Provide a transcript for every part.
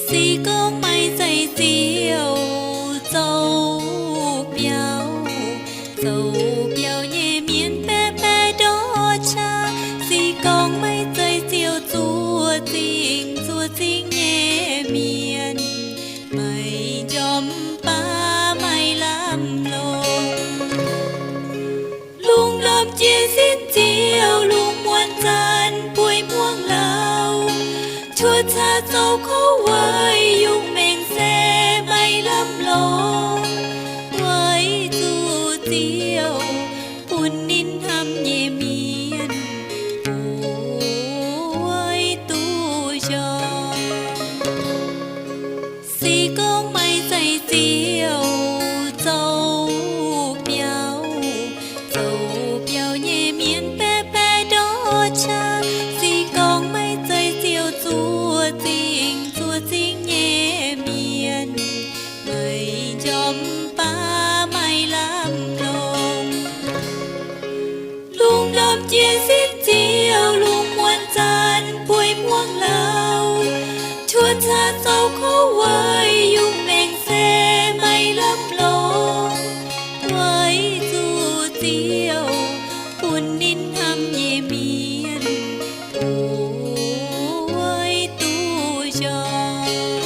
Se gorngv maiv zeiz Ziouv zoux biauv, zoux biauv nyei mienh baeqc baeqc ndortv qaqv. Se gorngv maiv zeiz Ziouv zuov zingh, zuov zingh nyei mienh, maiv njormh baav maiv lamh longc. Lungh ndorm jiez sin Ziouv, lungh muonz zanc bueix hmuangx lauh. Tuotv caqv zoux kouv weic yungh maengc se maiv lamh longc. Weic zuqc Ziouv bun ninh hnamv nyei mienh oix duqv njormh. Se gorngv maiv zeiz Ziouv zoux biauv, zoux biauv nyei mienh baeqc baeqc ndortv qaqv. Se gorngv maiv zeiz Ziouv zuov zingh, zuov zingh nyei mienh, maiv njormh baav maiv lamh longc. Lungh ndorm jiez sin Ziouv, lungh muonz zanc bueix hmuangx lauh. Tuotv caqv zoux kouv weic yungh maengc se maiv lamh longc. Weic zuqc Ziouv bun ninh hnamv nyei mienh oix duqv njormh.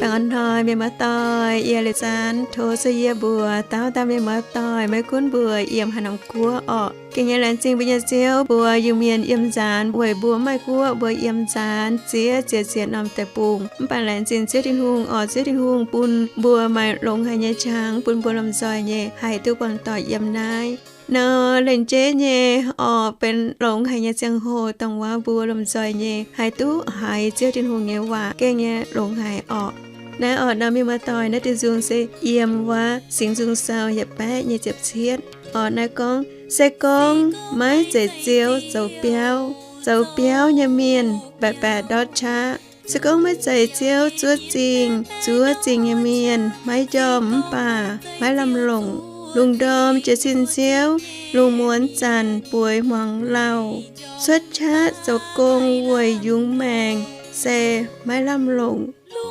Baengh orn hnoi mienh muoz-doic, yie leiz zanc tov se yie mbuox dauh dauh mienh muoz-doic, maiv gunv mbuo yiem haaix norm guoqv orqc, gengh nyei laengz zingh mbuo nyei Ziouv mbuox Iu-Mienh yiem nzaanx weic mbuo maaih guoqv mbuo yiem nzaanx ziex ziex ziex norm deic-bung. Mv baac laengz zingh Ziouv Tin-Hungh orqc, Ziouv Tin-Hungh bun mbuo maaih longx haic nyei qangx bun mbuo lomh nzoih nyei haih duqv buangh doic yiem naaiv. Nor lengc jeiv nyei orqc, benx longx haic nyei ziangh hoc dongh wuov mbuo lomh nzoih nyei haih duqv haiz Ziouv Tin-Hungh nyei waac gengh nyei longx haic orqc. Naaiv orqc nor mienh muoz-doic, naaiv diuh nzung se yiem wuov Singx Nzung Sou yietc baeqv nyei ziepc cietv orqc. Naaiv gorngv, se gorngv maiv zeiz Ziouv zoux biauv, zoux biauv nyei mienh baeqc baeqc ndortv qaqv. Se gorngv maiv zeiz Ziouv zuov zingh, zuov zingh nyei mienh maiv njormh mv baac maiv lamh longc. Lungh ndorm jiez sin Ziouv, lungh muonz zanc bueix hmuangx lauh. Cuotv qaqv zoux gong weic yungz maengc se maiv lamh longc.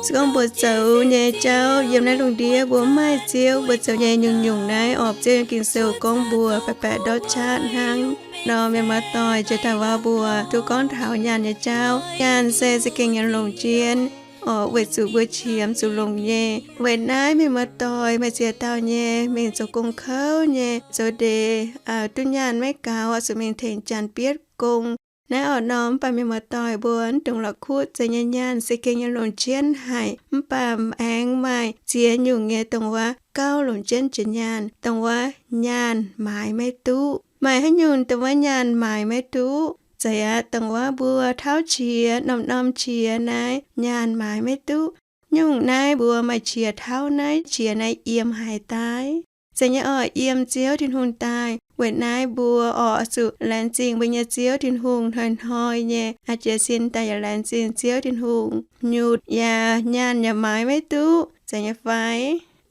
Se gorngv mbuo zoux nyei jauv yiem naaiv lungh ndiev mbuo mv maaih Ziouv, mbuo zoux nyei nyungc-nyungc naaiv orqc, Ziouv nyei Ging-Sou gorngv mbuo baeqc baeqc ndortv qaqv hnangv. Nor mienh muoz-doic, jiex daaih wuov mbuo duqv gorngv taux nyaanh nyei jauv. Nyaanh se za'gengh nyei longc jienv orqc, weic zuqc mbuo qiemx zuqc longc nyei. Weic naaiv mienh muoz-doic maaih ziex dauh nyei mingh zoux gong kouv nyei, zoux ndeic duqv nyaanh maiv gaux, zuqc mingh tengx janx bietv gong. Naaiv orqc nor mv baac mienh muoz-doic mbuo mv dungx la'kuqv, zeiz nyei nyaanh se gengh nyei longc jienv haic. Mv baac aengx maaih ziex nyungc nyei dongh wuov gauh longc jienv jiex nyaanh, dongh wuov nyaanh maaiz maiv duqv. Maaih haaix nyungc dongh wuov nyaanh maaiz maiv duqv? Zeiz aqv, dongh wuov mbuo tauv qiex, norm-norm qiex naaiv nyaanh maaiz maiv duqv. Nyungc naaiv mbuo maaih qiex tauv naaiv, qiex naaiv yiem haaix daaih? Zeiz nyei orqc, yiem Ziouv Tin-Hungh daaih. Weic naaiv mbuo orqc zuqc laengz zingh mbuo nyei Ziouv Tin-Hungh hnoi-hnoi nyei, aa, jiez sin daaih yaac laengz zingh Ziouv Tin-Hungh. Nyutc yaac nyaanh yaac maaiz maiv duqv, zeiz nyei fai?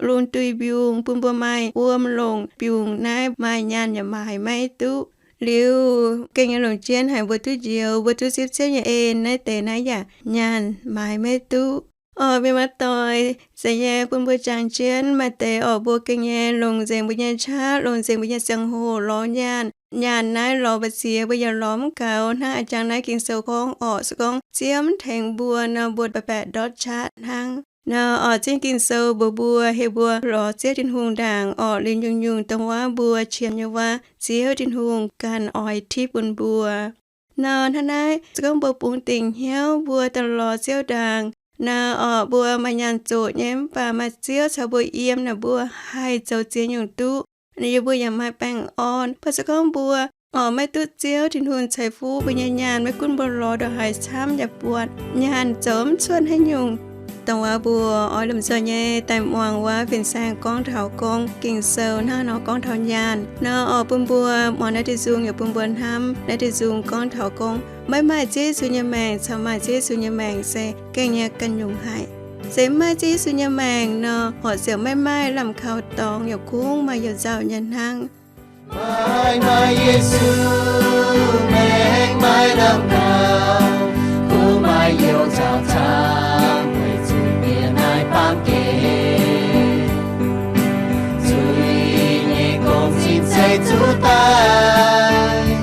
Lungh duih mbiungc bun mbuo maaih wuom longc, mbiungc naaiv maaih nyaanh yaac maaiz maiv duqv. Liuz gengh nyei longc jienv haic mbuo duqv njoux, mbuo duqv zipv Ziouv nyei en naaiv deix naaiv yaac nyaanh maaiz maiv duqv. Orqc mienh muoz-doic, zeiz nyei bun mbuo jangx jienv maaih deix orqc mbuo gengh nyei longc nzengc mbuo nyei qaqv, longc nzengc mbuo nyei ziangh hoc lorz nyaanh. Nyaanh naaiv lorz mbu'ziex mbuo yaac lorz mv gaux. Hnangv a'jangx naaiv Ging-Sou gorngv orqc, se gorngv Ziouv mv tengx mbuo nor, mbuo baeqc baeqc ndortv qaqv hnangv. Nor orqc, zinh Ging-Sou mbuox mbuo, heuc mbuo lorz Ziouv Tin-Hungh ndaangc orqc, liuz nyungc-nyungc dongh wuov mbuo qiemx nyei wuov, Ziouv Tin-Hungh ganh oix tipv bun mbuo. Nor hnangv naaiv, se gorngv mbuo bungx dingc hnyouv mbuo daaih lorz Ziouv ndaangc nor orqc, mbuo maaih nyaanh zoqc nyei mv baac maaih Ziouv caux mbuo yiem naaic, mbuo haih zoux ziex nyungc duqv. Yie mbuo yaac maaih baengh orn. Mv baac se gorngv mbuo orqc maiv duqv Ziouv Tin-Hungh ceix fuqv mbuo nyei nyaanh, maiv gunv mbuo lorz ndongc haaix camv yaac buatc nyaanh zoux mv cuotv haaix nyungc. Dongh wuov mbuo oix lomh nzoih nyei daaih muangx wuov fin-saeng gorngv taux gorngv Ging-Sou hnangv haaix nor gorngv taux nyaanh nor orqc, bun mbuo muangx naaiv diuh nzung yaac bun mbuo hnamv naaiv diuh nzung gorngv taux gorngv maiv maaih Ziouv Yesu nyei maengc caux maaih Ziouv Yesu nyei maengc se gengh nyei ganh nyungc haic. Se maiv maaih Ziouv Yesu nyei maengc nor, horc ziouc maiv maaih lamh kaux dorngx, yaac kungx maaih youc nzauh nyei hnangv. Maaih, maaih Yesu maengc maaih lamh kaux, kungx maaih youc nzauh camv, weic zuqc mienh haih baamh gen. Zuiz nyei gong-zinh zeiz zuqc daaih,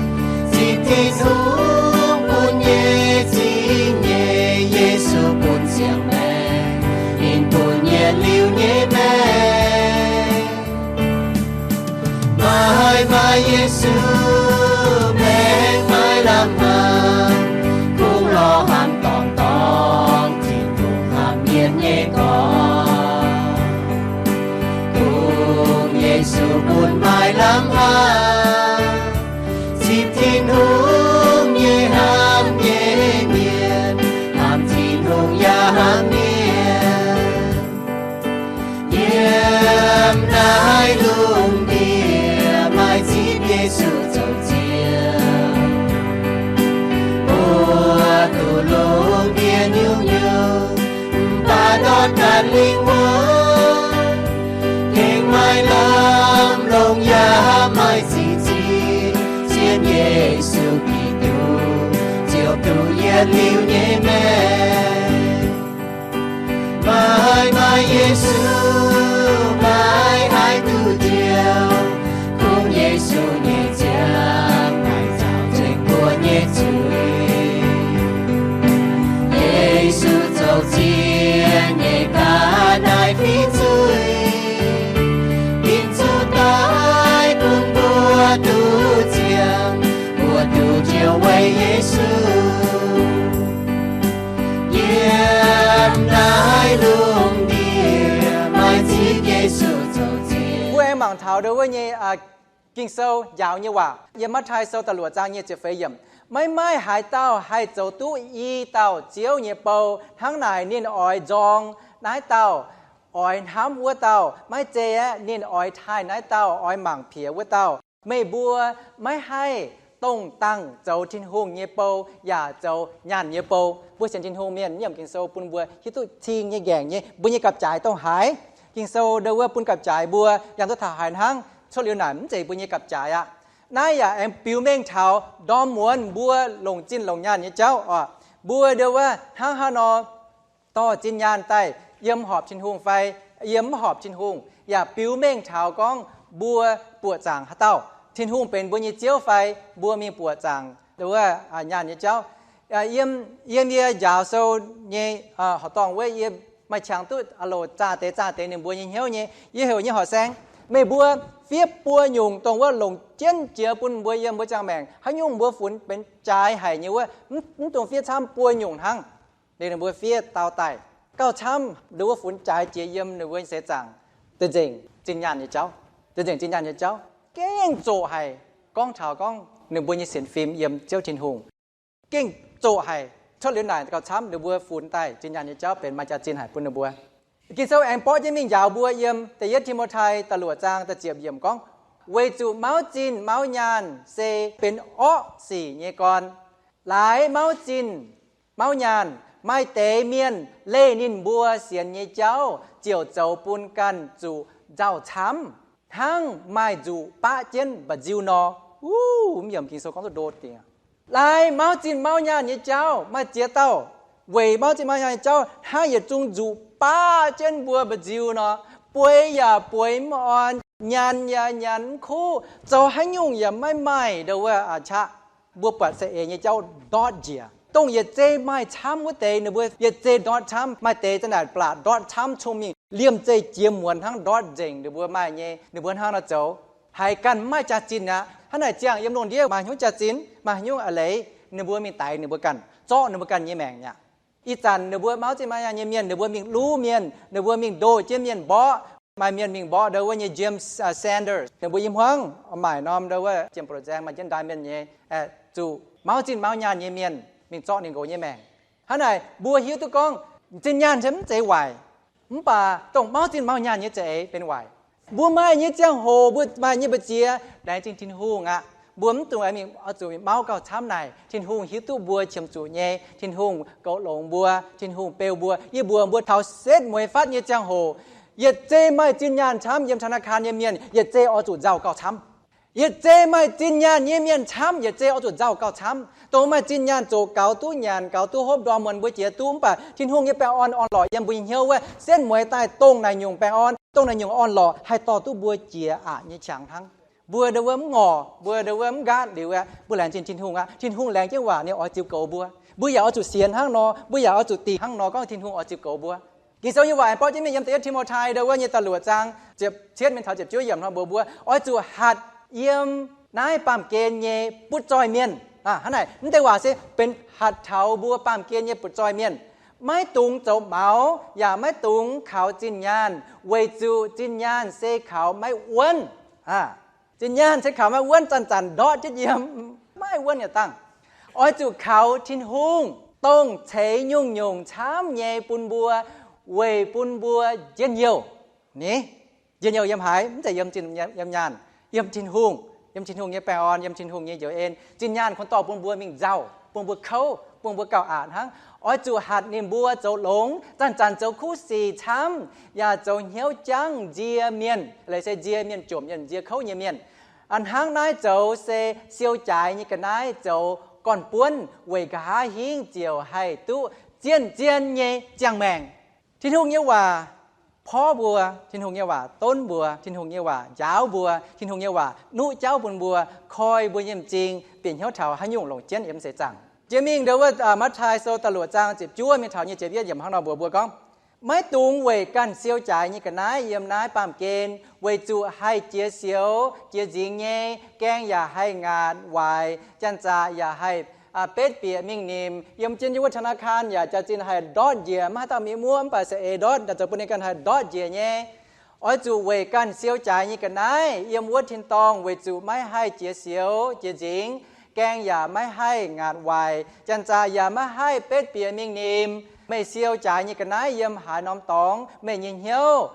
zipv Tin-Hungh bun nyei zingh nyei, Yesu bun ziangh maengc, ninh bun yietc liuz nyei maengc. Maaih, maaih Yesu maengc maaih lamh hnaangx, kungx lorz hnamv dorngc dorngc Tin-Hungh hnamv mienh nyei gorx. Kungx Yesu bun maaih lamh hnaangx, zipv Tin-Hungh nyei hnamv nyei mienh, hnamv Tin-Hungh yaac hnamv mienh. Yiem naaiv lungh ndiev maaih zipv Yesu zoux Ziouv, mbuo duqv lungh ndiev nyungc-nyungc, mv baac ndortv ganh lingh wuonh, gengh maaih lamh longx yaac maaih zingh zinh, sienx Yesu Giduc ziouc duqv yietc liuz nyei maengc. Maaih, maaih Yesu, maaih haih duqv njoux, kungx Yesu nyei ziangh haih nzaaux nzengc mbuo nyei zuiz. Yesu zoux ziex nyei ga'naaiv fih zuiz, ninh zuqc daaih bun mbuo duqv ziangh, mbuo duqv njoux weic Yesu. Yiem naaiv lungh ndiev maaih zipv Yesu zoux Ziouv. Mbuo aengx mangc taux ndo wuov nyei Ging-Sou njaaux nyei waac yiem Matv^taai Sou da'luoqc zaang nyic ziepc feix yiemc. Maiv maaih haaix dauh haih zoux duqv i dauh Ziouv nyei bou. Hnangv naaic ninh oix nzorng naaiv dauh, oix hnamv wuov dauh. Maiv zeiz aeqv, ninh oix taaih naaiv dauh, oix mangc piex wuov dauh. Meih mbuo maiv haih dongh dangh zoux Tin-Hungh nyei bou yaac zoux nyaanh nyei bou. Mbuo sienx Tin-Hungh mienh, yiem Ging-Sou bun mbuo hiuv duqv cing nyei nqaengc nyei mbuo nyei gapv-jaaix dongh haaix. Ging-Sou ndo wuov bun gapv-jaaix mbuo yangh duqv taux haaix hnangv. Cuotv liuz naaic mv zeiz mbuo nyei gapv-jaaix aqv. Naaiv yaac aengx biux mengh taux ndorm muonz mbuo longc zinh longc nyaanh nyei jauv oc. Mbuo ndo wuov hnangv haaix nor dorh zinh nyaanh daaih yiem horpc Tin-Hungh fai yiem mv horpc Tin-Hungh, yaac biux mengh taux gorngv mbuo buoqc zaangc haaix dauh, Tin-Hungh benx mbuo nyei Ziouv fai mbuo mingh buoqc zaangc ndo wuov nyaanh nyei jauv. Yiem, yiem yie njaaux sou nyei horqc dorngh wuov, yie maaih qangx duqv a'loc zaah deix zaah deix ninh mbuo nyei hnyouv nyei. Yie heuc nyei horqc saeng, meih mbuo fiev buo nyungc dongh wuov longc jienv jiex bun mbuo yiem mbuo ziangh maengc, haaix nyungc mbuo funx benx jaaix haic nyei wuov, mv dungx fiev camv, buo nyungc hnangv. Liuz ninh mbuo fiev dau daaih gauh camv, ndo wuov funx jaaix jiex yiem ninh mbuo seix zaangc, da'nzengc zinh nyaanh nyei jauv, da'nzengc zinh nyaanh nyei jauv gengh zoqc haic. Gorngv taux gorngv ninh mbuo nyei sienx fim yiem Ziouv Tin-Hungh gengh zoqc haic. Cuotv liuz naaic gauh camv, ninh mbuo funx daaih zinh nyaanh nyei jauv benx maaih jaax-zinh haic bun ninh mbuo. Ging-Sou aengx borqv jienv mingh njaaux mbuo yiem da'yietv Ti^mo^tai da'luoqc zaang da'ziepc yiemc gorngv, weic zuqc mauv zinh mauv nyaanh se benx orqv sic nyei gorn. Laaix mauv zinh mauv nyaanh, maaih deix mienh leih ninh mbuo sienx nyei jauv ziouc zoux bun ganh zuqc nzauh camv, hnangv maaih nzuqc baqv jienv mba'nziu nor. Wuov, mv yiem Ging-Sou gorngv duqv ndo dingc. Laaix mauv zinh mauv nyaanh nyei jauv, maaih ziex dauh weic mauv zinh mauv nyaanh nyei jauv hnangv yietc zungv nzuqc baqv jienv mbuo mba'nziu nor, bueix yaac bueix mv orn, nyanc yaac nyanc mv kuv, zoux haaix nyungc yaac maiv maaih ndo wuov qaqv. Mbuo buatc saeng-eix nyei jauv ndortv njiec, dongh yietc zei maaih camv wuov deix ninh mbuo yietc zei ndortv camv. Maaih deix za'naaic blatc ndortv camv, cung mingh liemh zeih jiex muonz hnangv ndortv nzengc. Ninh mbuo maaih nyei, ninh mbuo hnangv nor zoux, haiz ganh mv maaih jaax-zinh aqv. Hnangv naaic ziangh yiem lungh ndiev maaih haaix nyungc jaax-zinh, maaih haaix nyungc a'leiz, ninh mbuo mingh daix ninh mbuo ganh, zorqv ninh mbuo ganh nyei maengc aqv. Ih zanc ninh mbuo mauv zinh mauv nyaanh nyei mienh, ninh mbuo mingh luv mienh, ninh mbuo mingh ndoh jienv mienh mborqv. Maaih mienh mingh mborqv ndo wuov nyei James Sanders, ninh mbuo i hmuangv maaic norm ndo wuov jiem-bouc nzaeng maaih jienv ndaam mienh nyei, zuqc mauv zinh mauv nyaanh nyei mienh mingh zorqv ninh nqox nyei maengc. Hnangv naaic mbuo hiuv duqv gorngv zinh nyaanh se mv zeiz waaic, mv baac dongh mauv zinh mauv nyaanh nyei za'eix benx waaic. Mbuo maaih nyei ziangh hoc, mbuo maaih nyei mbu'ziex, laengz zingh Tin-Hungh aqv. Mbuo mv dungx mingh, oix zuqc mingh mauv gauh camv naaic. Tin-Hungh hiuv duqv mbuo qiemx zuqc nyei. Tin-Hungh goux longx mbuo. Tin-Hungh beu mbuo. Yie mbuox mbuo, taux setv mueiz fatv nyei ziangh hoc, yietc zei maaih zinh nyaanh camv yiem ธนาคาร nyei mienh, yietc zei oix zuqc nzauh gauh camv. Yietc zei maaih zinh nyaanh nyei mienh camv, yietc zei oix zuqc nzauh gauh camv. Dongh maaih zinh nyaanh zoux gaux duqv nyanc, gaux duqv hopv, ndorm muonz mbuo jiex duqv. Mv baac Tin-Hungh nyei baengh orn orn-lorqc yiem mbuo nyei hnyouv wuov, setv mueiz daaih dongh naaic nyungc baengh orn, dongh naaic nyungc orn-lorqc haih dorh duqv mbuo jiex aqc nyei qangx hnangv. Mbuo ndau wuov mv ngorc, mbuo ndau wuov mv nqaatv liuz aqv, mbuo laengz zingh Tin-Hungh aqv. Tin-Hungh laengz jienv waac ninh oix ziux goux mbuo. Mbuo yaac oix zuqc sienx hnangv nor, mbuo yaac oix zuqc dingc hnangv nor gorngv Tin-Hungh oix ziux goux mbuo. Ging-Sou nyei waac aengx borqv jienv mingh yiem da'yietv Ti^mo^tai ndau wuov nyei da'luoqc zaang ziepc cietv mingh taux ziepc juov yiemc hnoi mbuox mbuo, oix zuqc hatc yiem naaiv baamh gen nyei butv zoih mienh. Hnangv naaic, mv deix waac se benx hatc taux mbuo baamh gen nyei butv zoih mienh. Maiv dungx zoux maux yaac maiv dungx kaux zinh nyaanh, weic zuqc zinh nyaanh se kaux maiv wuonv. Zinh nyaanh se kaux maiv wuonv, zanc-zanc ndortv jienv yiem, maiv wuonv yietc dangh. Oix zuqc kaux Tin-Hungh, dongh ceix nyungc-nyungc camv nyei bun mbuo, weic bun mbuo njien-youh. Ni, njien-youh yiem haaix? Mv zeiz yiem zinh, yiem nyaanh, yiem Tin-Hungh, yiem Tin-Hungh nyei baengh orn, yiem Tin-Hungh nyei njoux en. Zinh nyaanh kungx dorh bun mbuo mingh nzauh, bun mbuo kouv, bun mbuo gauh aqc hnangv. Oix zuqc hatc ninh mbuo zoux longx, zanc-zanc zoux kuv sic camv, yaac zoux hnyouv jangv nzie mienh, leiz se nzie mienh jomc, nzie kouv nyei mienh. A'hnangv naaiv zoux se siou jaaix nyei ga'naaiv zoux gorn-buonv weic nqa'haav hingv ziouc haih duqv zien-zien nyei ziangh maengc. Tin-Hungh nyei waac porv mbuo, Tin-Hungh nyei waac donv mbuo, Tin-Hungh nyei waac njaaux mbuo, Tin-Hungh nyei waac nuqv jauv bun mbuo, koi mbuo nyei m'zing bieqc hnyouv taux haaix nyungc longc jienv yiem seix zaangc. Jiex mingh ndau wuov Matv^taai Sou da'luoqc zaang ziepc juov mingh taux nyic ziepc yietv yiemc hnangv nor mbuox mbuo gorngv, maiv dungx weic ganh siou jaaix nyei ga'naaiv yiem naaiv baamh gen, weic zuqc haih jiex sioux jiex nzingx nyei, gaeng yaac haih ngaatc waaic, janx-zaqc yaac haih betv bieqc mingh nimc. Yiem jienv wuov ธนาคาร yaac jaax-zinh haih ndortv njiec, maiv haaix dauh mingh muoqv, mv baac saeng-eix ndortv, daaih zoux bun ninh ganh haih ndortv njiec nyei. Oix zuqc weic ganh siou jaaix nyei ga'naaiv yiem wuov tin-dorngh, weic zuqc maiv haih jiex sioux jiex nzingx, gaeng yaac maiv haih ngaatc waaic, janx-zaqc yaac maiv haih betv bieqc mingh nimc. Meih siou jaaix nyei ga'naaiv yiem haaix norm dorngx, meih nyei hnyouv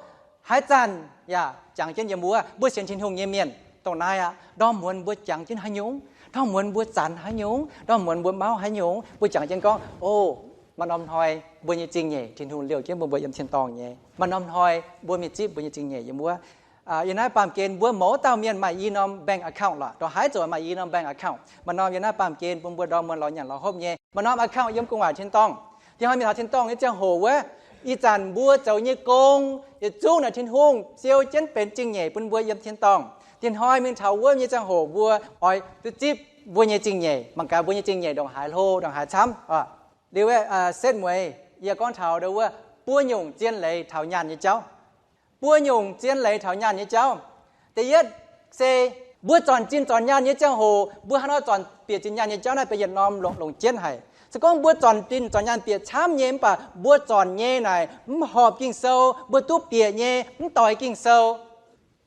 haaix zanc yaac jangx jienv yiem wuov. Mbuo sienx Tin-Hungh nyei mienh dongh naaiv aqv. Ndorm muonz mbuo jangx jienv haaix nyungc, ndorm muonz mbuo zanc haaix nyungc, ndorm muonz mbuo mauv haaix nyungc, mbuo jangx jienv gorngv, O, maaih norm hnoi mbuo nyei zingh nyeic Tin-Hungh liouh jienv bun mbuo yiem tin-dorngh nyei. Maaih norm hnoi mbuo mingh zipv mbuo nyei zingh nyeic yiem wuov. Yiem naaiv baamh gen mbuo mouz dauh mienh maaih i norm bank account lorqc, ndongc haaix zoux maaih i norm bank account. Maaih norm yiem naaiv baamh gen bun mbuo ndorm muonz lorz nyanc lorz hopv nyei. Maaih norm account yiem gu'nguaaic tin-dorngh. Tin-hnoi mingh taux tin-dorngh nyei ziangh hoc wuov, ih zanc mbuo zoux nyei gong yietc zungv naaic Tin-Hungh siou jienv benx zingh nyeic bun mbuo yiem tin-dorngh. Tin-hnoi mingh taux wuov nyei ziangh hoc mbuo oix duqv zipv mbuo nyei zingh nyeic, mangc gaax mbuo nyei zingh nyeic ndongc haaix hlo ndongc haaix camv. Liuz setv mueiz yie gorngv taux ndau wuov buo nyungc zien leiz taux nyaanh nyei jauv. Buo nyungc zien leiz taux nyaanh nyei jauv. Da'yietv se mbuo zornc zinh zornc nyaanh nyei ziangh hoc, mbuo hnangv nor zornc bieqc zinh nyaanh nyei jauv naaiv benx yietc norm longc jienv haic. Se gorngv mbuo zornc zinh zornc nyaanh bieqc camv nyei mv baac mbuo zornc nyei naaic mv horpc Ging-Sou, mbuo duqv bieqc nyei mv doix Ging-Sou,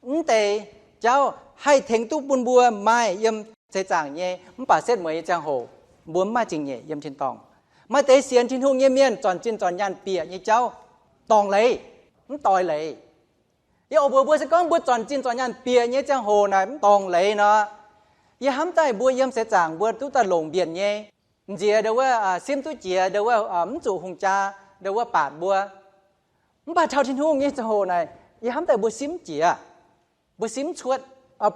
mv deix jauv haih tengx duqv bun mbuo maaih yiem seix zaangc nyei, mv baac setv mueiz nyei ziangh hoc mbuo mv maaih zingh nyeic yiem tin-dorngh. Maaih deix sienx Tin-Hungh nyei mienh zornc zinh zornc nyaanh bieqc nyei jauv dorngc leiz, mv doix leiz. Yie oix mbuox mbuo, se gorngv mbuo zornc zinh zornc nyaanh bieqc nyei ziangh hoc naaic mv dorngc leiz nor, yie hnamv daaih mbuo yiem seix zaangc mbuo duqv daaih longc mbienc nyei. M'nziex ndau wuov simv duqv jiex ndau wuov mv zuqc hungh jaa ndau wuov baatc mbuo. Mv baac taux Tin-Hungh nyei ziangh hoc naaic, yie hnamv daaih mbuo simv jiex, mbuo simv cuotv.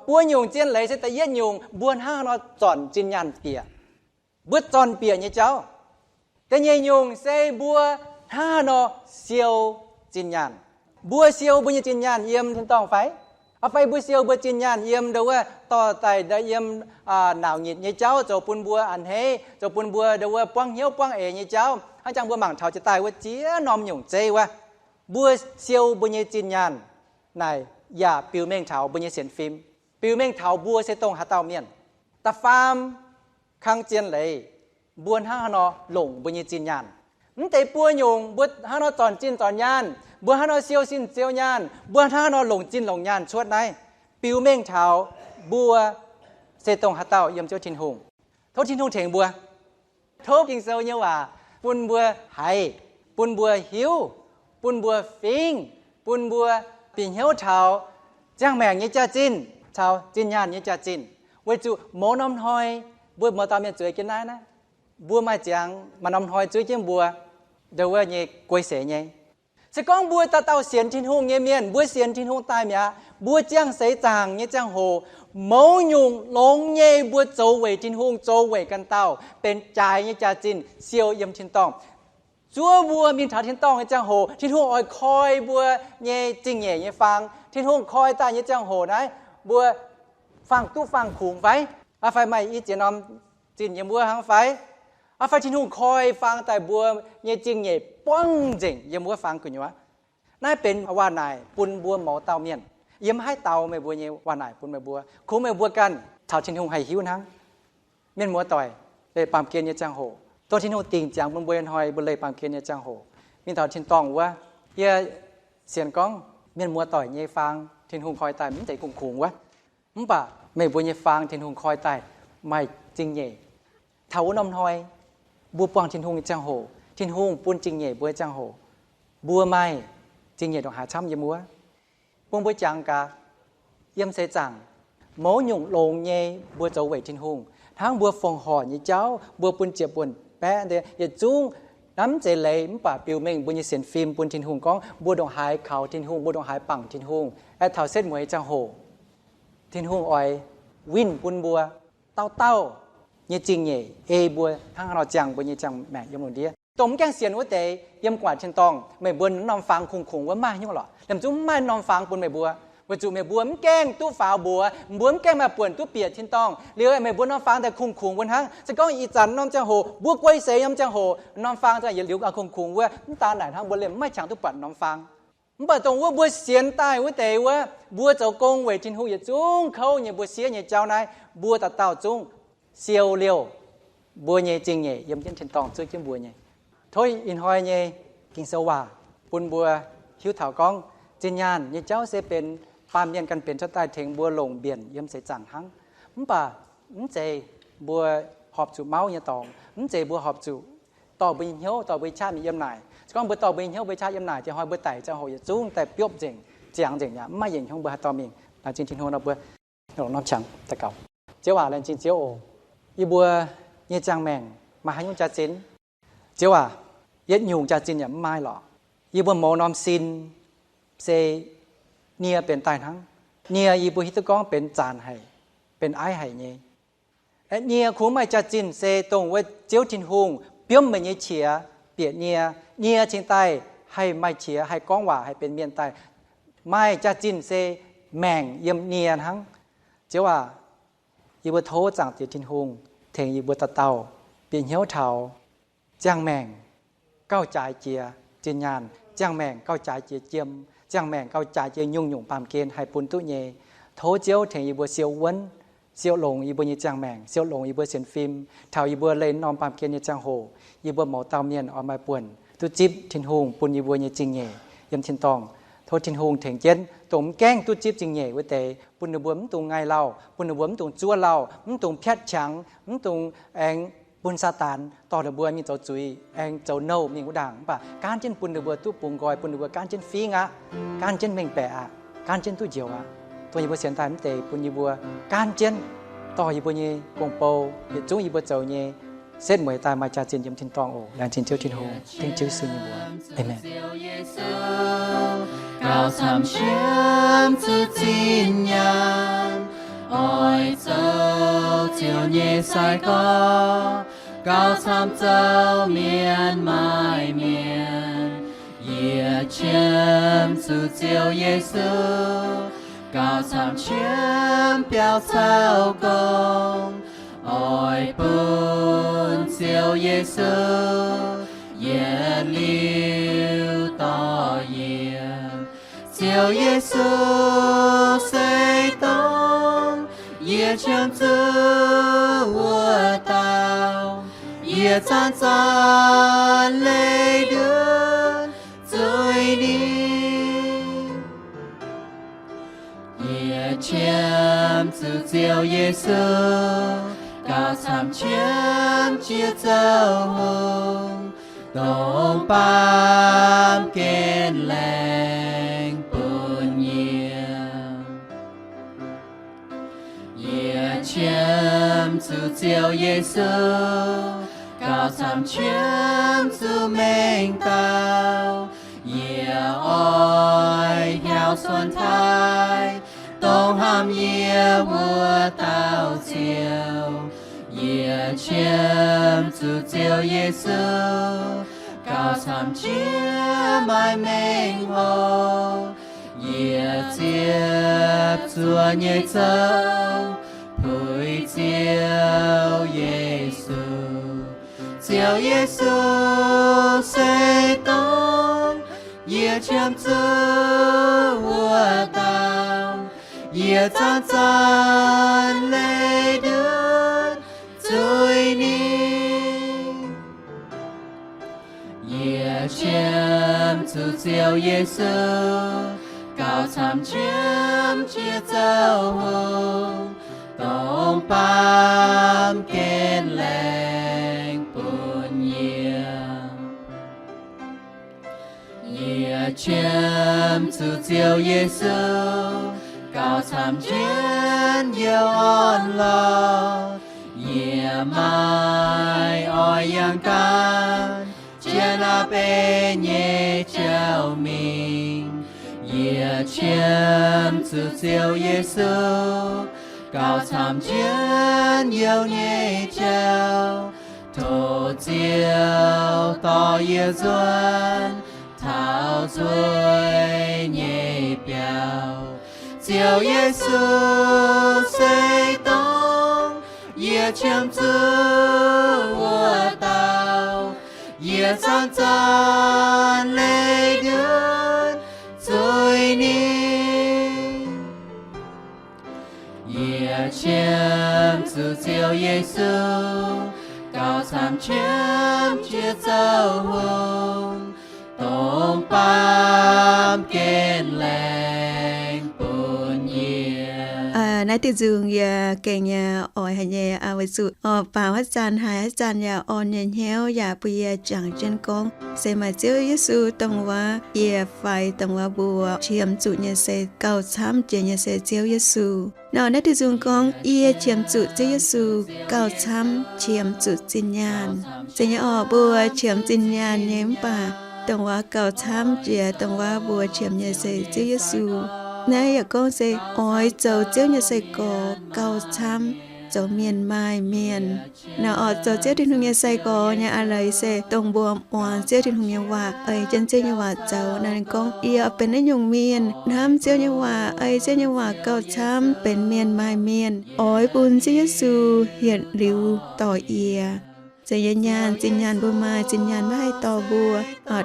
Buo nyungc zien leiz se da'yietv nyungc mbuo hnangv haaix nor zornc zinh nyaanh bieqc, mbuo zornc bieqc nyei jauv. Da'nyeic nyungc se mbuo hnangv haaix nor siou zinh nyaanh. Mbuo siou mbuo nyei zinh nyaanh yiem tin-dorngh fai? Fai mbuo siou mbuo zinh nyaanh yiem ndau wuov dorh daaih yiem naauc nyitc nyei jauv zoux bun mbuo a'hneiv, zoux bun mbuo ndau wuov buangv hnyouv buangv eix nyei jauv, hnangv jangx mbuo mangc taux jiex daaih wuov ziex norm nyungc zeiv wuov. Mbuo siou mbuo nyei zinh nyaanh naaic yaac biux mengh taux mbuo nyei sienx fim, biux mengh taux mbuo se dongh haaix dauh mienh. Da'faam kang zien leiz, mbuo hnangv haaix nor longc mbuo nyei zinh nyaanh. Mv deix buo nyungc mbuo hnangv haaix nor zornc zinh zornc nyaanh, mbuo hnangv haaix nor siou zinh siou nyaanh, mbuo hnangv haaix nor longc zinh longc nyaanh cuotv naaiv, biux mengh taux mbuo se dongh haaix dauh yiem Ziouv Tin-Hungh. Tov Tin-Hungh tengx mbuo. Tov Ging-Sou nyei waac bun mbuo haiz, bun mbuo hiuv, bun mbuo fingx, bun mbuo bieqc hnyouv taux ziangh maengc nyei jaax-zinh caux zinh nyaanh nyei jaax-zinh. Weic zuqc mouz norm hnoi mbuo mouz dauh mienh zueiz jienv naaiv, naaiv mbuo maaih ziangx maaih norm hnoi zuov jienv mbuo ndongc wuov nyei guei seix nyei. Se gorngv mbuo dauh dauh sienx Tin-Hungh nyei mienh, mbuo sienx Tin-Hungh daaih mi'aqv, mbuo ziangh seix zaangc nyei ziangh hoc, mouz nyungc longx nyei mbuo zoux weic Tin-Hungh, zoux weic ganh dauh, benx jaaix nyei jaax-zinh siou yiem tin-dorngh. Zuov mbuo mingh taux tin-dorngh nyei ziangh hoc, Tin-Hungh oix koi mbuo nyei zingh nyeic nyei faang. Tin-Hungh koi daaih nyei ziangh hoc naaiv, mbuo faang duqv faang-kungx fai? Aa, fai maaih i ziex norm zinh yiem wuov hnangv fai? Aa, fai Tin-Hungh koi faang daaih mbuo nyei zingh nyeic buangv nzengc yiem wuov faang gu'nyuoz? Naaiv benx waac-naaic bun mbuo mouz dauh mienh. Yie mv haih daux meih mbuo nyei waac-naaic bun meih mbuo. Kungx meih mbuo ganh caux Tin-Hungh haih hiuv hnangv. Mienh muoz-doic, leih baamh gen nyei ziangh hoc, dongh Tin-Hungh dingc ziangx bun mbuo nyei hnoi, mbuo leih baamh gen nyei ziangh hoc, mingh taux tin-dorngh wuov, yie sienx gorngv mienh muoz-doic nyei faang Tin-Hungh koi daaih mv zeiz kungx-kungx wuov. Mv baac meih mbuo nyei faang Tin-Hungh koi daaih maaih zingh nyeic. Taux wuov norm hnoi, mbuo buangh Tin-Hungh nyei ziangh hoc, Tin-Hungh bun zingh nyeic mbuo nyei ziangh hoc, mbuo maaih zingh nyeic ndongc haaix camv yiem wuov. Bun mbuo jangx gaax, yiem seix zaangc, mouz nyungc longx nyei mbuo zoux weic Tin-Hungh, hnangv mbuo fongc horc nyei jauv, mbuo bun ziepc buonc baeqv deix, yietc zungv naaiv mv zeiz leiz, mv baac biux mengh mbuo nyei sienx fim bun Tin-Hungh gorngv mbuo ndongc haaix kaux Tin-Hungh, mbuo ndongc haaix bangc Tin-Hungh. Aeqv, taux setv mueiz ziangh hoc, Tin-Hungh oix winh bun mbuo dauh dauh nyei zingh nyeic, ei mbuo hnangv haaix nor ziangh mbuo nyei ziangh maengc yiem lungh ndiev. Dongh mv gaengh sienx wuov deix yiem gu'nguaaic tin-dorngh, meih mbuo norm faang kungx-kungx wuov maiv nyungc lorqc. Liemh zungv mv maaih norm faang bun meih mbuo, weic zuqc meih mbuo mv gaengh duqv faaux mbuox, mbuo mv gaengh maaih buonc duqv bieqc tin-dorngh. Liuz meih mbuo norm faang daaih kungx-kungx wuov hnangv. Se gorngv ih zanc norm ziangh hoc mbuo guei seix norm ziangh hoc, norm faang za'gengh yietc liuz gauh kungx-kungx wuov, mv daan naaic hnangv mbuo liemh mv maaih qangx duqv buatc norm faang. Mv baac dongh wuov mbuo sienx daaih wuov deix wuov, mbuo zoux gong weic Tin-Hungh yietc zungv kouv nyei, mbuo siev nyei jauv naaiv, mbuo dauh dauh zungv siou liouh mbuo nyei zingh nyeic yiem jienv tin-dorngh zuov jienv mbuo nyei. Tov ih hnoi nyei Ging-Sou waac bun mbuo hiuv taux gorngv zinh nyaanh nyei jauv se benx baamh mienh ganh benx cuotv daaih tengx mbuo longc mbienc yiem seix zaangc hnangv. Mv baac mv zeiz mbuo horpc zuqc mauv nyei dorngx, mv zeiz mbuo horpc zuqc dorh mbuo nyei hnyouv, dorh mbuo nyei qaqv mingh yiem naaic. Se gorngv mbuo dorh mbuo nyei hnyouv, mbuo qaqv yiem naaic, diex hnoi mbuo daic ziangh hoc yietc zungv daaih biopv nzengc, ziangx nzengc mi'aqv, mv maaih yietc hnyungv mbuo haih dorh mingh. Laengz zingh Tin-Hungh nor mbuo longc norm qangx daux gaux. Ziouv aac, laengz zingh Ziouv oc. Yie mbuo nyei ziangh maengc maaih haaix nyungc jaax-zinh? Ziouv aac, yietc nyungc jaax-zinh yaac mv maaih lorqc. Yie mbuo mouz norm sin se nie benx daaih hnangv. Nie yie mbuo hiuv duqv gorngv benx zanc haic, benx aiv haic nyei. Nie kungx maaih jaax-zinh se dongh wuov Ziouv Tin-Hungh biomv meih nyei qiex bieqc nie. Nie cingx daaih haih maaih qiex, haih gorngv waac, haih benx mienh daaih. Maaih jaax-zinh se maengc yiem nie hnangv. Ziouv aac, yie mbuo tov Zaangc Diex Tin-Hungh tengx yie mbuo dauh dauh bieqc hnyouv taux ziangh maengc gauh jaaix jiex zinh nyaanh, ziangh maengc gauh jaaix jiex jiem, ziangh maengc gauh jaaix jiex nyungc-nyungc baamh gen haih bun duqv nyei. Tov Ziouv tengx yie mbuo siou wuonv, siou longx yie mbuo nyei ziangh maengc, siou longx yie mbuo sienx fim, taux yie mbuo leih norm baamh gen nyei ziangh hoc, yie mbuo mouz dauh mienh oix maaih buonc duqv zipv Tin-Hungh bun yie mbuo nyei zingh nyeic yiem tin-dorngh. Tov Tin-Hungh tengx jienv dongh mv gaengh duqv zipv zingh nyeic wuov deix, bun ninh mbuo mv dungx ngaih lauh, bun ninh mbuo mv dungx zuov lauh, mv dungx piatv qangx, mv dungx aengx bun Saadaan dorh ninh mbuo mingh zoux zuiz, aengx zoux nouh mingh wuov ndaangc. Mv baac gaanv jienv bun ninh mbuo duqv bungx nqoi, bun ninh mbuo gaanv jienv fingx aqv, gaanv jienv mengh baeqc aqv, gaanv jienv duqv njoux aqv. Dongh yie mbuo sienx daaih mv deix bun yie mbuo gaanv jienv dorh yie mbuo nyei gong-bou, yietc zungv yie mbuo zoux nyei setv mueiz daaih maaih jaax-zinh yiem tin-dorngh oc. Laengz zingh Ziouv Tin-Hungh, dengv Ziouv Yesu nyei mbuox. Aamen. Gauh camv qiemx zuqc zinh nyaanh, oix zoux Ziouv nyei sai-gorx, gauh camv zoux mienh maaih mienh. Yietc qiemx zuqc Ziouv Yesu, gauh camv qiemx biaux caux gong, oix bun Ziouv Yesu yietc liuz dorh yie. Ziouv Yesu se dongh yie qiemx zuqc wuov dauh, yie zanc-zanc leih ndutv zuiz ninh. Yie qiemx zuqc Ziouv Yesu, gauh camv qiemx jiex zoux hungh, dongh baamh gen laengz bun yie. Yie Qiemx zuqc Ziouv Yesu, gauh camv qiemx zuqc mengh dauh. Yie oix hnyouv suonc taaih, dongh hnamv yie wuov dauh Ziouv. Yie qiemx zuqc Ziouv Yesu, gauh camv qiemx maaih mengh hoc. Yie ziepc zuoqv nyei zoux, puix Ziouv Yesu. Ziouv Yesu se dongh yie qiemx zuqc wuov dauh. Yie zanc-zanc leih ndutv zuiz-ningv. Yie qiemx zuqc Ziouv Yesu, gauh camv qiemx jiex zouv hungh, dongh baamh gen laengz bun yie. Yie qiemx zuqc Ziouv Yesu, gauh camv jienv youh orn-lorqc. Yie maiv oix yangh gaanv jienv a'beiv nyei jauv mingh. Yie qiemx zuqc Ziouv Yesu, gauh camv jienv youh nyei jauv. Tov Ziouv dorh yie nzuonx taux nzueic nyei biauv. Ziouv Yesu se dongh yie qiemx zuqc wuov dauh. Yie zanc-zanc leih ndutv zuiz-ningv. Yie qiemx zuqc Ziouv Yesu, gauh camv qiemx jiex zouv hungh, dongh baamh gen laengz bun yie. Naaiv diuh nzung yie gengh nyei oix haic nyei, weic zuqc oix baaux haaix zanc haiz haaix zanc yaac orn nyei hnyouv yaac bun yie jangx jienv gorngv se maaih Ziouv Yesu dongh wuov yie fai dongh wuov mbuo qiemx zuqc nyei se gauh camv jiex nyei se Ziouv Yesu. Nor naaiv diuh nzung gorngv yie qiemx zuqc Ziouv Yesu gauh camv qiemx zuqc zinh nyaanh. Zeiz nyei orqc, mbuo qiemx zinh nyaanh nyei mv baac dongh wuov gauh camv jiex dongh wuov mbuo qiemx nyei se Ziouv Yesu. Naaiv yaac gorngv se oix zoux Ziouv nyei sai-gorx gauh camv zoux mienh maaih mienh. Nor orqc, zoux Ziouv Tin-Hungh nyei sai-gorx nyei a'leiz se dongh mbuo muangx Ziouv Tin-Hungh nyei waac, ei jienv Ziouv nyei waac zoux. Naaiv ninh gorngv, yie oix benx naaiv nyungc mienh, hnamv Ziouv nyei waac, ei Ziouv nyei waac gauh camv, benx mienh maaih mienh, oix bun Ziouv Yesu yietc liuz dorh yie. Zeiz nyei, nyaanh, zinh nyaanh mbuo maaih, zinh nyaanh maiv haih dorh mbuo.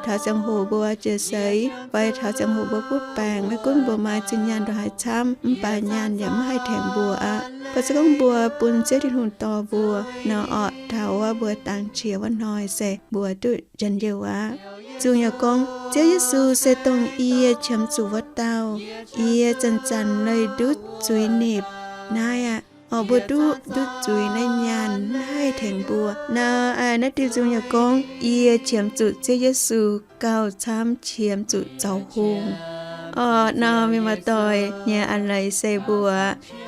Taux ziangh hoc mbuo jiex seix fai taux ziangh hoc mbuo butv baengc, maiv gunv mbuo maaih zinh nyaanh ndongc haaix camv, mv baac nyaanh yaac maiv haih tengx mbuo aqv. Mv baac se gorngv mbuo bun Ziouv Tin-Hungh dorh mbuo nor orqc, taux wuov mbuo dangx qiex wuov hnoi se mbuo duqv njien-youh aqv. Nzung yaac gorngv, Ziouv Yesu se dongh yie qiemx zuqc wuov dauh. Yie zanc-zanc leih ndutv zuiz-nipc. Naaiv aqv, orqc, mbuo duqv ndutv zuiz naaiv nyaanh maiv haih tengx mbuo. Nor naaiv diuh nzung yaac gorngv, yie qiemx zuqc Ziouv Yesu gauh camv qiemx zuqc zoux hungh. Orqc, nor mienh muoz-doic nyei a'leiz se mbuo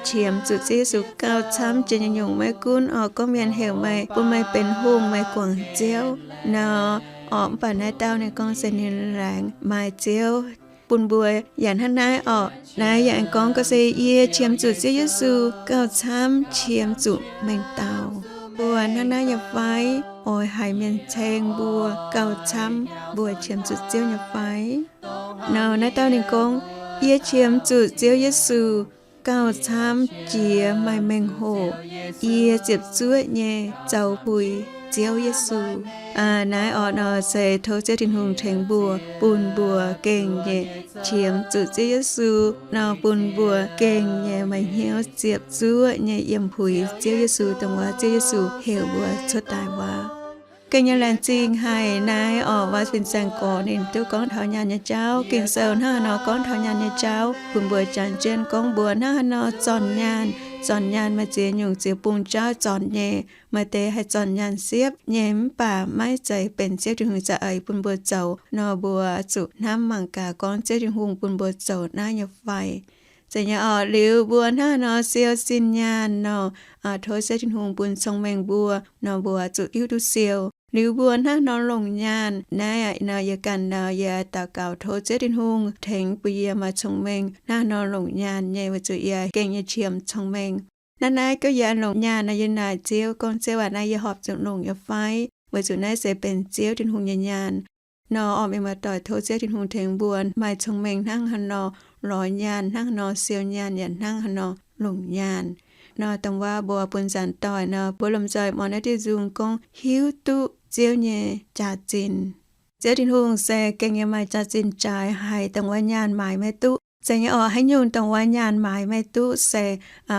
qiemx zuqc Ziouv Yesu gauh camv jiex nyei nyungc, maiv gunv orqc, gorngv mienh heuc meih, bun meih benx hungh, meih guangc Ziouv nor, orqc, mv baac naaiv dauh ninh gorngv se ninh laengz maaih Ziouv bun mbuo yaac hnangv naaiv orqc. Naaiv yaac aengx gorngv gauh se yie qiemx zuqc Ziouv Yesu gauh camv qiemx zuqc mengh dauh. Mbuo hnangv naaiv nyei fai? Oix haiz mienh ceng mbuo gauh camv mbuo qiemx zuqc Ziouv nyei fai? Nor naaiv dauh ninh gorngv, yie qiemx zuqc Ziouv Yesu gauh camv jiex maaih mengh hoc, yie ziepc zuoqv nyei zoux puix Ziouv Yesu. Naaiv orqc nor se tov Ziouv Tin-Hungh tengx mbuo, bun mbuo gengh nyei qiemx zuqc Ziouv Yesu nor, bun mbuo gengh nyei maaih hnyouv ziepc zuoqv nyei yiem puix Ziouv Yesu, dongh wuov Ziouv Yesu heuc mbuo cuotv daaih wuov. Gengh nyei laengz zingh haic naaiv orqc, wuov fin-saeng gorx ninh duqv gorngv taux nyaanh nyei jauv. Ging-Sou hnangv haaix nor gorngv taux nyaanh nyei jauv bun mbuo jangx jienv gorngv mbuo hnangv haaix nor zornc nyaanh. Zornc nyaanh maaih ziex nyungc ziex bung jauv zornc nyei. Maaih deix haih zornc nyaanh siepv nyei mv baac maiv zeiz benx Ziouv Tin-Hungh za'eix bun mbuo zoux nor, mbuo zuqc hnamv mangc gaax gorngv Ziouv Tin-Hungh bun mbuo zoux naaiv nyei fai. Zeiz nyei orqc. Liuz mbuo hnangv nor siou sin nyaanh nor, tov Ziouv Tin-Hungh bun cong-mengh mbuo, nor mbuo zuqc hiuv duqv siou. Liuz mbuo hnangv nor longc nyaanh naaiv, nor yie ganh nor yie daux gaux tov Ziouv Tin-Hungh tengx bun yie maaih cong-mengh hnangv nor longc nyaanh nyei, weic zuqc yie gengh nyei qiemx cong-mengh. Naaiv naaiv gorngv yie longc nyaanh nor, yie naaic Ziouv gorngv, Ziouv aac, naaiv yie horpc zuqc longc nyei fai? Weic zuqc naaiv se benx Ziouv Tin-Hungh nyei nyaanh. Nor orqc, mienh muoz-doic, tov Ziouv Tin-Hungh tengx mbuo maaih cong-mengh hnangv haaix nor lorz nyaanh, hnangv haaix nor siou nyaanh, yaac hnangv haaix nor longc nyaanh. Nor dongh wuov mbuo bun zanc doic nor, mbuo lomh nzoih muangx naaiv diuh nzung gorngv hiuv duqv Ziouv nyei jaax-zinh. Ziouv Tin-Hungh se gengh yaac maaih jaax-zinh jaaix haic, dongh wuov nyaanh maaiz maiv duqv. Zeiz nyei orqc. Haaix nyungc dongh wuov nyaanh maaiz maiv duqv se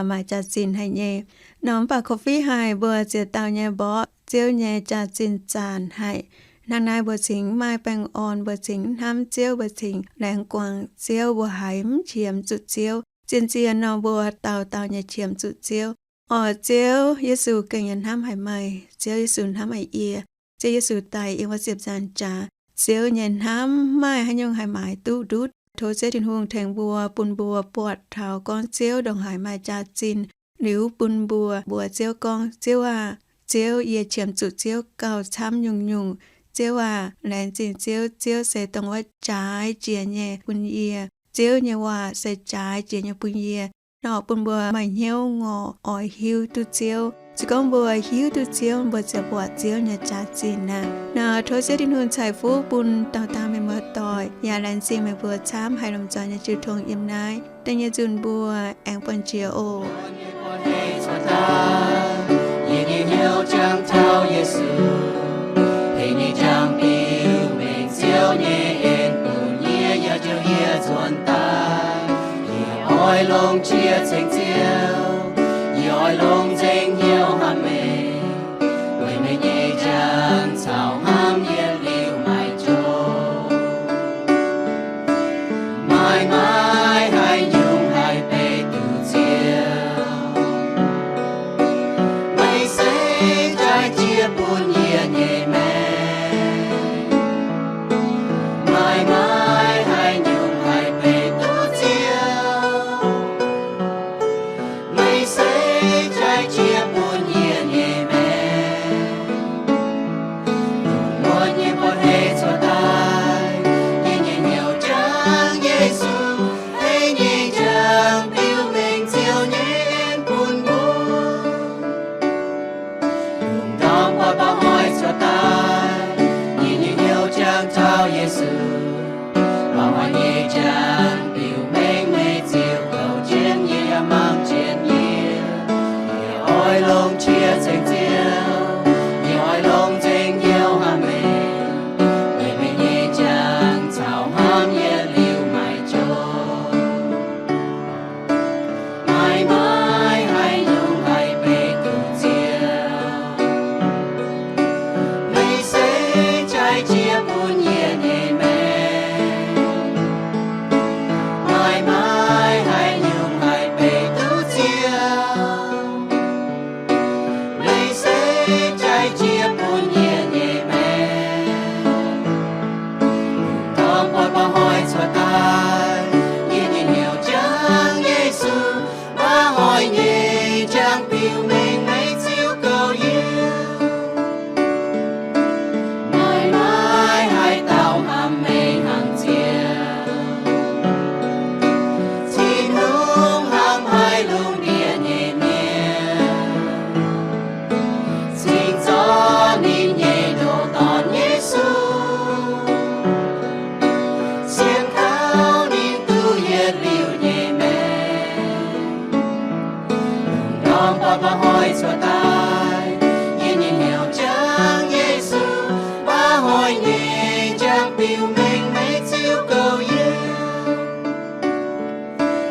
maaiz jaax-zinh haic nyei. Nor mv baac korv-fiqv haic, mbuo ziex dauh nyei mborqv Ziouv nyei jaax-zinh zaanc haic. Hnangv naaiv mbuo cingx maiv maaih baengh orn, mbuo cingx mv hnamv Ziouv, mbuo cingx laengz guangc Ziouv, mbuo haiz mv qiemx zuqc Ziouv. Zien-zien nor mbuo dauh dauh nyei qiemx zuqc Ziouv. Orqc, Ziouv Yesu gengh yaac hnamv haic meih. Ziouv Yesu hnamv haic yie. Ziouv Yesu daic yiem wuov ziepc nzaangc jaax. Ziouv nyei hnamv maaih haaix nyungc haih maaiz duqv ndutv. Tov Ziouv Tin-Hungh tengx mbuo, bun mbuo buatc taux gorngv Ziouv ndongc haaix maaih jaax-zinh, liuz bun mbuo mbuox Ziouv gorngv, Ziouv aah! Ziouv, yie qiemx zuqc Ziouv gauh camv nyungc-nyungc. Ziouv aah! Laengz zingh Ziouv. Ziouv se dongh wuov jaaix jiex nyei bun yie. Ziouv nyei waac se jaaix jiex nyei bun yie. Nor bun mbuo maaih hnyouv ngorc oix hiuv duqv Ziouv. Se gorngv mbuo hiuv duqv Ziouv, mbuo ziouc buatc Ziouv nyei jaax-zinh aqv. Nor tov Ziouv Tin-Hungh ceix fuqv bun dauh dauh mienh muoz-doic. Yaac laengz zingh meih mbuo camv haih lomh nzoih nyei jiu tong yiem naaiv da'nyeic nzunc mbuo aengx buangh jiex oc. Yie nyei hnyouv jangx taux Yesu, heh nyei jangx biux mengh Ziouv nyei en bun yie, yaac jouh yie nzuonx daaih. Yie oix longx qiex ceng Ziouv, yie oix longx nzengc hnyouv hnamv meih, weic meih nyei jangx caux hnamv yietc liuz maiv joux. Maaih maaih haaix nyungc haih beiv duqv Ziouv, meih se jaaix jiex bun yie nyei maengc. Maaih maaih haaix nyungc haih beiv duqv Ziouv, meih se jaaix jiex bun yie nyei maengc. Lungh muonz nyei buoz-hnoi cuotv daaih, yie nyei hnyouv jangx Yesu, heh nyei jangx biux mengh Ziouv nyei en bun mbuo. Lungh ndorm buatc mba'hnoi cuotv daaih, yie nyei hnyouv jangx taux Yesu, mba'hnoi nyei jangx biux mengh meih Ziouv gouv jienv yie, yaac mangc jienv yie. Yie oix longx qiex ceng Ziouv, yie oix longx nzengc hnyouv hnamv meih, weic meih nyei jangx caux hnamv yietc liuz maiv joux. Maaih maaih haaix nyungc haih beiv duqv Ziouv, meih se jaaix jiex bun yie nyei maengc. Maaih maaih haaix nyungc haih beiv duqv Ziouv, meih se jaaix jiex bun yie nyei maengc. Lungh ndorm buatc mba'hnoi cuotv daaih, yie nyei hnyouv jangx Yesu, mba'hnoi nyei jangx biux mengh meih Ziouv gouv yie. Maaih maaih haaix dauh hnamv meih hnangv Ziouv, Tin-Hungh hnamv haic lungh ndiev nyei mienh, cingx zorqv ninh nyei ndoh dorn Yesu, sienx kaux ninh duqv yietc liuz nyei maengc. Lungh ndorm buatc mba'hnoi cuotv daaih, yie nyei hnyouv jangx Yesu, mba'hnoi nyei jangx biux mengh meih Ziouv gouv yie.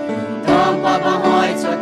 Lungh ndorm buatc mba'hnoi cuotv